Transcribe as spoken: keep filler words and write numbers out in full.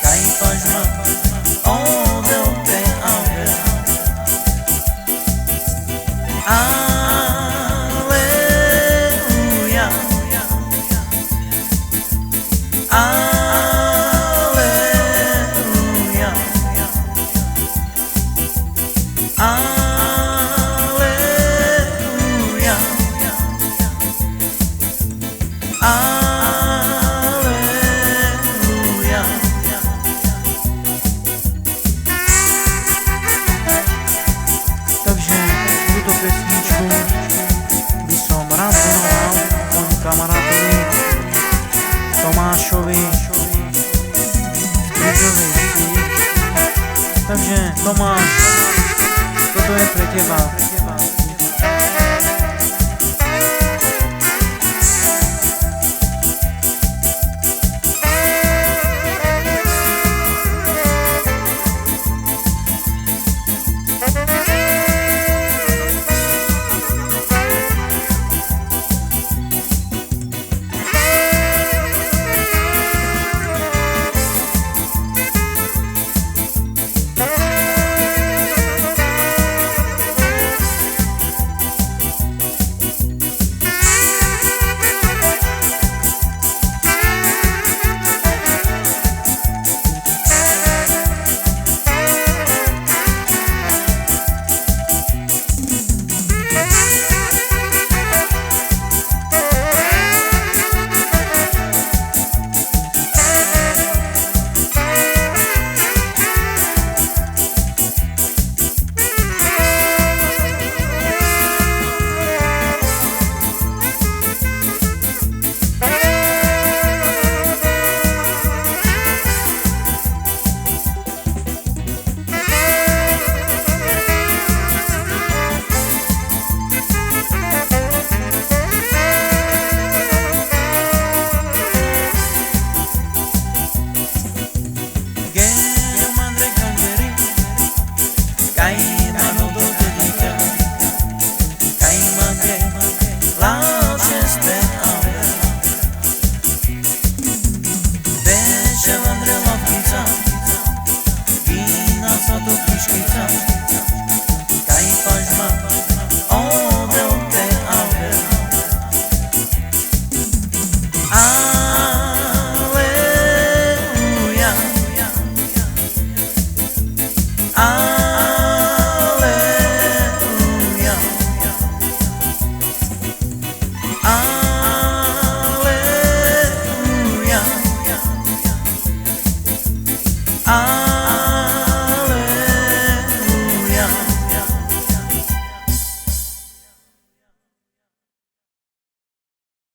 Kay pajma o Deus te aver. Aleluya. Aleluya. Aleluya. Aleluya. Tabii, bu to pesničko bi som randno, on kamaradi Tomašovi. Tabii, Tomaš, to to e pre teba. Gele mandre kangeri, kay mano do te dika, kay mandre la šeste ave. Deše vandre lavkica, vina sa do piškica, kay pažma o Deus te aver. Aleluja. Aleluja. Aleluja.